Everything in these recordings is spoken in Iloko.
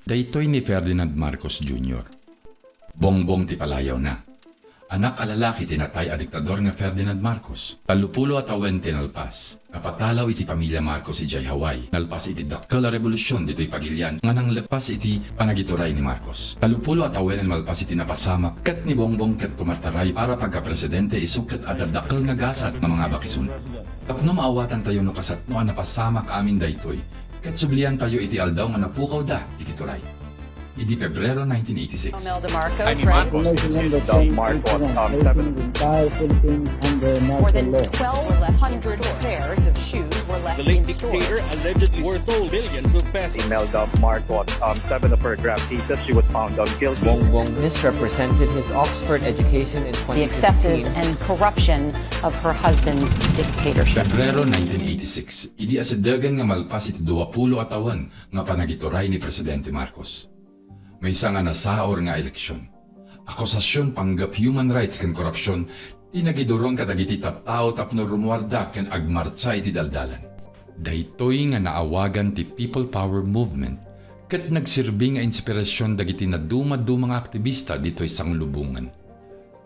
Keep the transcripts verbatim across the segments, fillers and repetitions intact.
Daytoy ni Ferdinand Marcos Junior. Bongbong ti palayawna. Anak a lalaki ti natay a diktador nga Ferdinand Marcos. Tallopulo a tawen ti nalpas. Napatalaw iti pamilya Marcos idiay Hawaii. Nalpas iti dakkel a rebolusion ditoy pagilian nga nanglepas iti panagituray ni Marcos. Tallopulo a tawen malpas iti napasamak ket ni Bongbong ket tumartaray para pagkapresidente isu ket adda dakkel nga gasat nga mangabak isuna. Tapno maawatantayo no kasano a napasamak amin daytoy, ket subliantayo iti aldaw nga napukawda iti turay. Idi Pebrero nineteen eighty-six. Imelda Marcos, Jaime Marcos, this is the Marcos, um, seven. More than twelve hundred pairs of shoes were left in storage. The late dictator allegedly stole billions of pesos. Imelda Marcos, um, seven of her graph cases, she was found, um, guilty. Bongbong misrepresented his Oxford education in twenty fifteen. The excesses and corruption of her husband's dictatorship. Pebrero nineteen eighty-six, idi asidegen nga malpas iti duapulo a tawen nga panagituray ni Presidente Marcos. Maysa nga nasaur nga eleksion. Akusasion, panggep, human rights ken korupsion ti nagiduron kadagiti tattao tapno rummuarda ken agmartsa iti daldalan. Daytoy nga naawagan ti People Power Movement ket nagserbi nga inspirasion dagiti nadumaduma nga aktibista ditoy sanglubongan.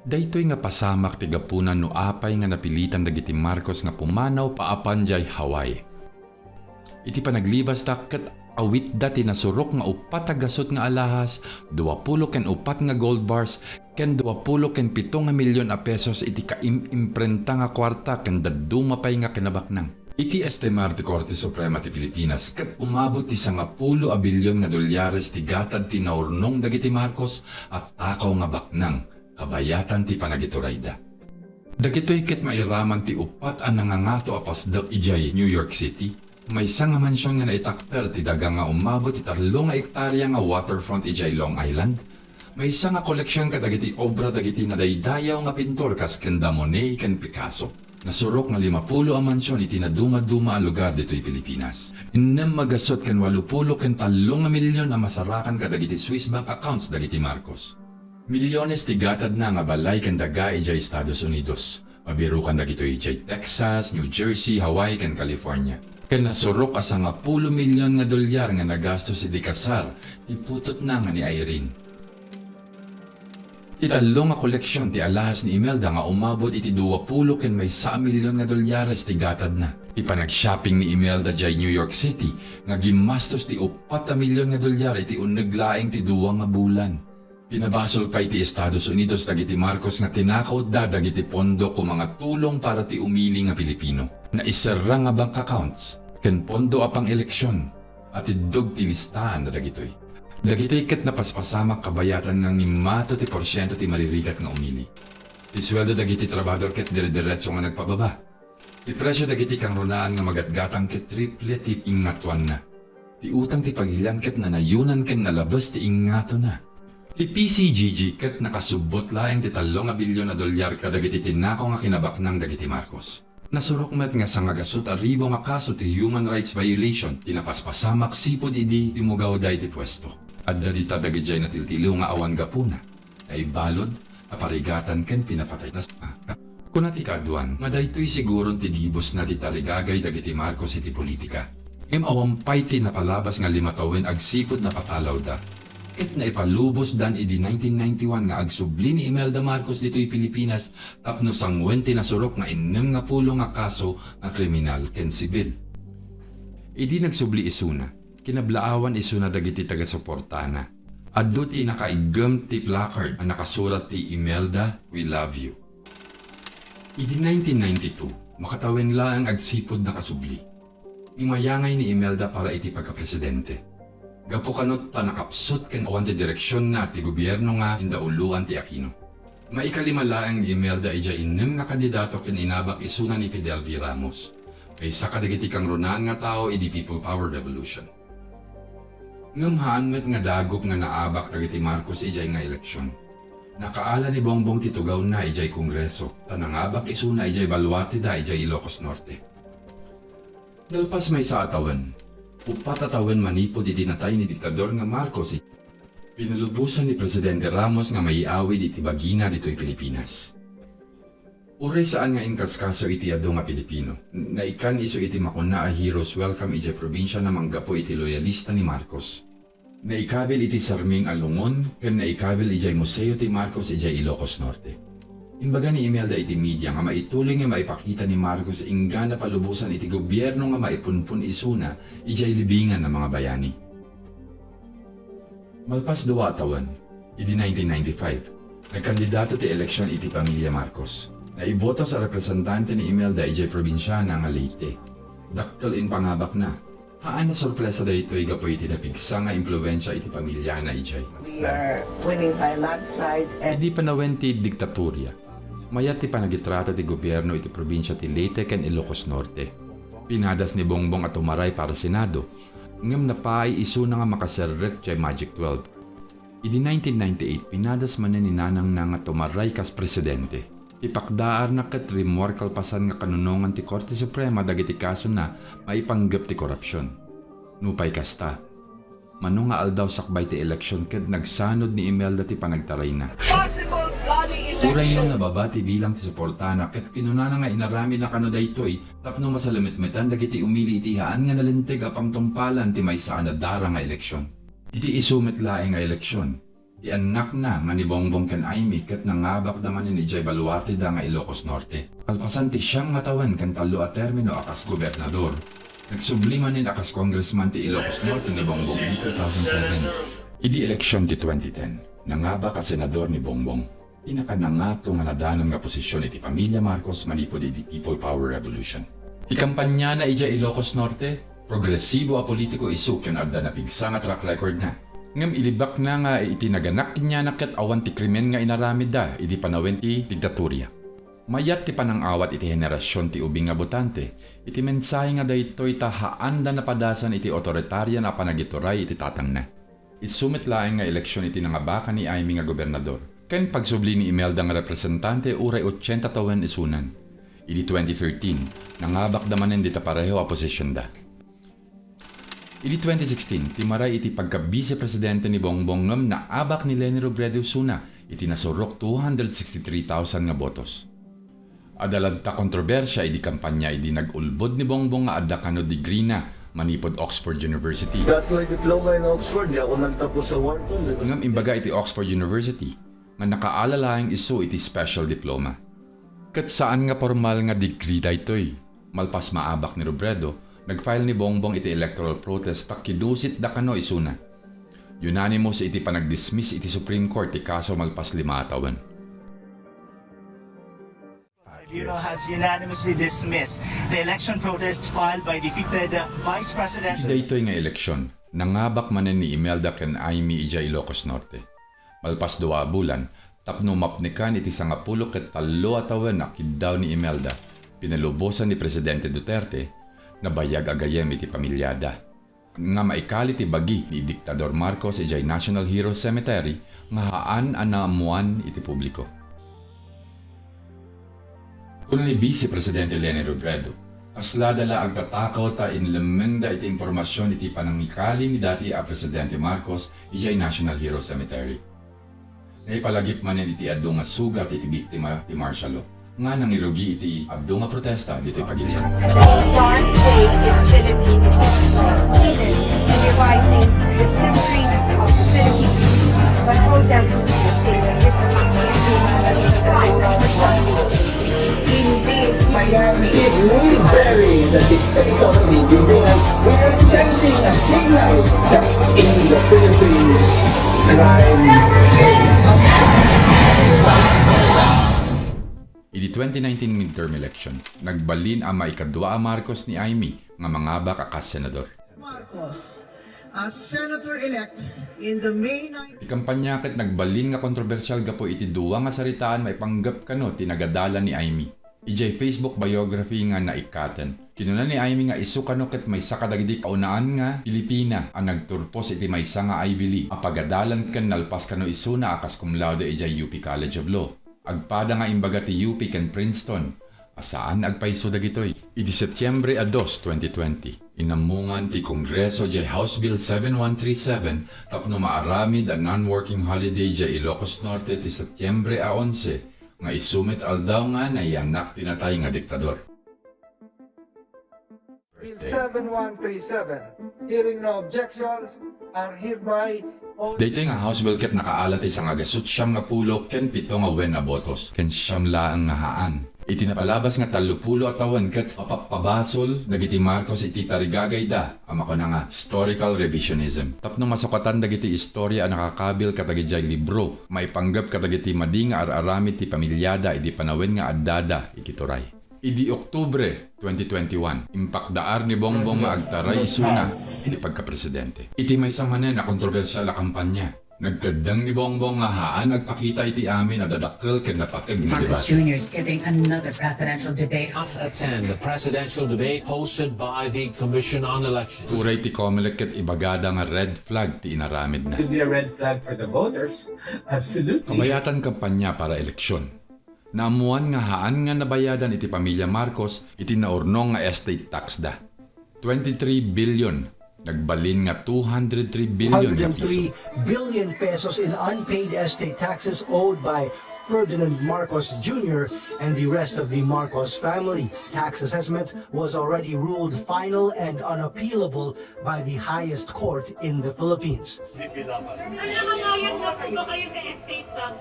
Daytoy nga pasamak ti gapuna no apay nga napilitan dagiti Marcos nga pumanaw paapan diay Hawaii. Iti panaglibasda ket awitda ti nasurok nga uppat a gasut nga alahas, duapulo ken uppat nga gold bars, ken duapulo ken pito nga milyon a pesos iti kaim-imprenta nga kuarta ken dadduma pay nga kinabaknang. Iti estimar ti Korte Suprema ti Pilipinas ket umabot ti sangapulo a bilyon nga dolyares ti gatad ti naurnong dagiti Marcos a takaw nga baknang kabayatan ti panagiturayda. Dagitoy ket mairaman ti uppat a nangangato a pasdek idiay New York City. Maysa nga mansion nga naitakder ti daga nga umabot ti tallo nga ektaria nga waterfront idiay Long Island. Maysa nga koleksion kadagiti obra dagiti nadaydayaw nga pintor kas ken da Monet ken Picasso. Nasurok nga limapulo a mansion iti nadumaduma a lugar ditoy Pilipinas. Innem a gasut ken walupulo ken tallo nga milyon a masarakan kadagiti Swiss bank accounts dagiti Marcos. Milyones ti gatadna nga balay ken daga idiay Estados Unidos. Mabirukan dagitoy idiay Texas, New Jersey, Hawaii, ken California. Ken nasurok a sangapulo milyon nga dolyar nga nagastos idi kasar ti putotna nga ni Irene. Ti tallo nga koleksion ti alahas ni Imelda nga umabot iti duapulo ken maysa a milyon nga dolyares ti gatadna. Ti panag-shopping ni Imelda diay New York City nga gimmastos ti uppat a milyon nga dolyar iti unneg laeng ti dua nga bulan. Pinabasol pay ti Estados Unidos dagiti Marcos nga tinakawda dagiti pondo koma nga tulong para ti umili nga Pilipino. Naiserra nga bank accounts ken pondo a pang-eleksion a tiddog ti listaanna dagitoy. Dagitoy ket napaspasamak kabayatan nga ngimmato ti porsiento ti maririgat nga umili. Ti sueldo dagiti trabahador ket dire-diretso nga nagpababa. Ti presio dagiti kangrunaan nga magatgatang ket triple ti ingngatuanna. Ti utang ti pagilian ket nanayonan ken nalabes ti ingngatona. Ti P C G G ket nakasubbot laeng ti tallo nga bilyon a dolyar kadagiti tinakaw nga kinabaknang dagiti Marcos. Nasurok met nga sangagasut a ribu nga kaso ti human rights violation ti napaspasamak sipud idi rimugawda iti puesto. Adda dita dagidiay natiltiliw nga awan gapuna. Naibalud, naparigatan ken pinapatay. Nas-, ah, ah. Kuna ti kaaduan nga daytoy siguron ti gibusna ti tarigagay dagiti Marcos iti politika. Ngem awan pay ti napalabas nga lima tawen agsipud napatalawda. Ket naipalubosdan idi nineteen ninety-one nga agsubli ni Imelda Marcos ditoy Pilipinas tapno sanguen ti nasurok nga innem nga pulo nga kaso nga kriminal ken sibil. Idi nagsubli isuna, kinablaawan isuna dagiti tagasuportana. Adu ti nakaiggem ti placard a nakasurat ti Imelda, We Love You. Idi nineteen ninety-two, makatawen laeng agsipud nakasubli. Imayangay ni Imelda para iti pagkapresidente. Gapu kano ta nakapsut ken awan ti direksionna ti gobierno nga indauloan ti Aquino. Maikalima laeng ni Imelda idiay innem nga kandidato ken inabak isuna ni Fidel V. Ramos, maysa kadagiti kangrunaan nga tao idi People Power Revolution. Ngem haan met nga dagup nga naabak dagiti Marcos idiay nga eleksion. Nakaala ni Bongbong ti tugawna idiay Kongreso, ta nangabak isuna idiay baluarteda idiay Ilocos Norte. Nalpas maysa a tawen, uppat a tawen manipud idi natay ni diktador nga Marcos, pinalubosan ni Presidente Ramos nga maiawid iti bagina ditoy Pilipinas. Uray saan nga inkaskaso iti adu nga Pilipino, naikkan isu iti makuna a hero's welcome idiay probinsiana manggapu iti loyalista ni Marcos. Naikabil iti sarming a lungon ken naikabil idiay Museo ti Marcos idiay Ilocos Norte. Imbaga ni Imelda iti media nga maituloy nga maipakita ni Marcos inggana palubosan iti gobierno nga maipunpon isuna idiay libingan a mga bayani. Malpas dua a tawen, idi nineteen ninety-five, nagkandidato ti eleksyon iti pamilya Marcos. Naibotos a representante ni Imelda idiay probinsiana nga Leyte. Dakkel impangabakna. Haan a sorpresa daytoy gapu iti napigsa nga impluensia iti pamiliana idiay. We are winning by landslide and Idi panawen ti diktatoria, mayat ti panagitrato ti gobierno iti probinsia ti Leyte ken Ilocos Norte. Pinadas ni Bongbong a tumaray para Senado, ngem napaay isuna nga makaserrek diay Magic twelve. Idi nineteen ninety-eight, pinadas manen ni nanangna nga tumaray kas presidente. Ti pakdaarna ket rimmuar kalpasan nga kanunongan ti Korte Suprema dagiti kasona maipanggep ti korupsion. Nupay kasta, mano nga aldaw sakbay ti eleksyon ket nagsanod ni Imelda ti panagtarayna. Possible bloody election. Uray no nababa ti bilang ti suportana ket kinunana nga inaramidna kano daytoy tapno masalemetmetan dagiti umili iti haan nga nalinteg a pangtungpalan ti maysa a nadara nga eleksyon. Iti isu met laeng nga eleksyon, ti annakna nga ni Bongbong ken Imee ket nangabakda manen idiay baluarteda nga Ilocos Norte. Kalpasan ti siam nga tawen ken tallo a termino a kas gobernador, nagsubli manen a kas congressman ti Ilocos Norte ni Bongbong idi two thousand seven. Idi eleksyon ti twenty ten, nangabak a senador ni Bongbong. Pinakanangato nga nadanon nga posisyon iti pamilya Marcos manipud iti People Power Revolution. Ti kampanyana idiay Ilocos Norte, progresibo a politiko isu ken adda napigsa nga track recordna. Ngem ilibakna nga iti naganak kaniana ket awan ti krimen nga inaramidda idi panawen ti diktatoria. Mayat ti panangawat iti henerasion ti ubing nga botante iti mensahe nga daytoy ta haanda napadasan iti otoritarian a panagituray iti tatangna. Isu met laeng nga eleksyon iti nangabaka ni Imee nga gobernador, ken pagsubli ni Imelda nga representante uray ochenta tawen isunan. Idi twenty thirteen, nangabakda manen dita pareho a posisionda. Idi twenty sixteen, timaray iti pagka-vice presidente ni Bongbong ngem naabak ni Leni Robredo isuna iti nasurok two hundred sixty-three thousand nga botos. Adda latta kontrobersia idi kampanya idi nag-ulbod ni Bongbong nga adda kano degree-na manipud Oxford University. Got my diploma in Oxford, di ako nagtapos sa Wharton, di ba? Ngem imbaga iti Oxford University nga nakaala laeng isu iti special diploma. Ket saan nga pormal nga degree daytoy. Malpas maabak ni Robredo, nag-file ni Bongbong iti electoral protest ta kidusitda kano isuna. Unanimous iti panag-dismiss iti Supreme Court ti kaso malpas lima a tawen. Tribunal has unanimously dismissed the election protest filed by defeated Vice President. Iti daytoy nga eleksyon, nangabak manen ni Imelda ken Imee idiay Ilocos Norte. Malpas dua a bulan, tapno mapnekan iti sangapulo ket tallo a tawen a kiddaw ni Imelda, pinalubosan ni Presidente Duterte, nabayag a gayyem iti pamiliada. nga maikali ti bagi ni Diktador Marcos idiay National Heroes Cemetery nga haan a naammoan iti publiko. Kuna ni Vice Presidente Leni Robredo, kaslada la agtatakaw ta inlemmengda iti impormasion iti panangikali ni dati a Presidente Marcos idiay National Heroes Cemetery. Naipalagip manen iti adu nga sugat iti biktima ti martial law nga nangirugi iti adu nga protesta ditoy pagilian. One day in Philippine history. Scenes symbolizing the history of the Philippines. But protesters say that this is not the time for justice. Hindi bayani. If we bury the dictator, we are sending a signal that in the Philippines, crime ends. Idi twenty nineteen midterm election, nagbalin a maikadua a Marcos ni Imee nga mangabak a kas senador. Marcos as senator-elect in the May ninth. Ti kampanya ket nagbalin nga kontrobersial gapu iti dua nga saritaan maipanggep kano ti nagadalan ni Imee. Idiay Facebook biography nga naikkaten, kinuna ni Imee nga isu kano ket maysa kadagiti kaunaan nga Pilipina a nagturpos iti maysa nga Ivy League a pagadalan ken nalpas kano isuna a kas cum laude idiay U P College of Law. Agpada nga imbaga ti U P ken Princeton a saan agpayso dagitoy. Idi Setyembre a dos, twenty twenty, inammongan ti Kongreso diay House Bill seven one three seven tapno maaramid a non-working holiday diay Ilocos Norte ti Setyembre a onse nga isu met aldaw nga nayanak ti natay nga diktador. Bill seven one three seven. Hearing no objections, are hereby ordered. Daytoy nga House Bill ket nakaala ti sangagasut siam nga pulo ken pito nga wen a botos ken siam laeng nga haan. Iti napalabas nga tallopulo a tawen ket mapappabasol dagiti Marcos iti tarigagayda a makuna nga historical revisionism. Tapno masukatan dagiti istorya a nakakabil kadagijay libro, maipanggep kadagiti madi nga ar-aramid ti pamiliada idi panawen nga addada iti turay. Idi Oktubre twenty twenty-one, impakdaar ni Bongbong nga agtaray isuna iti pagkapresidente. Iti maysa manen a kontrobersial a kampanya, nagkeddeng ni Bongbong nga haan agpakita iti amin a dadakkel ken napateg nga Marcos debate. Junior skipping another presidential debate. Not attend the presidential debate hosted by the Commission on Elections. Uray ti Comelec ket ibagada nga red flag ti inaramidna. It would be a red flag for the voters. Absolutely. Kabayatan kampanya para eleksyon. Naammuan nga haan nga nabayadan iti pamilya Marcos iti naurnong nga estate tax da. Twenty-three billion, nagbalin nga two hundred three billion nga piso. Hundred and three billion pesos in unpaid estate taxes owed by Ferdinand Marcos Junior and the rest of the Marcos family. Tax assessment was already ruled final and unappealable by the highest court in the Philippines. Sir, nakabayad na po ba kayo sa estate tax?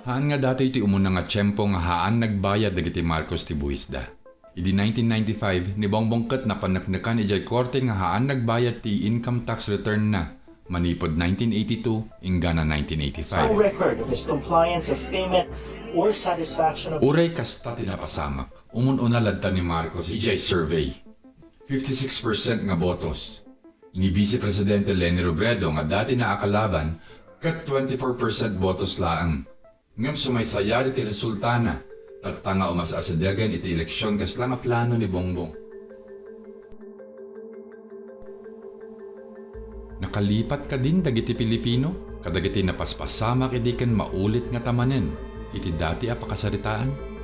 Haan nga datoy ti umuna nga tiempo nga haan nagbayad dagiti Marcos ti buhisda. Idi nineteen ninety-five, ni Bongbong ket napaneknekan idiay korte nga haan nagbayad ti income tax return na manipud nineteen eighty-two inggana nineteen eighty-five. No record of his compliance of payment or satisfaction of Uray kasta ti napasamak, umun-una ladta ni Marcos idiay survey. Fifty-six percent nga botos. Ni Vice Presidente Leni Robredo nga dati na a kalaban, ket twenty-four percent botos laeng. Ngem sumaysayari ti resultana, tatta nga umas-asidegen iti eleksyon kasla nga plano ni Bongbong. Nakalipat kadin dagiti Pilipino kadagiti napaspasamak idi ken maulit nga tamanen iti dati a pakasaritaan?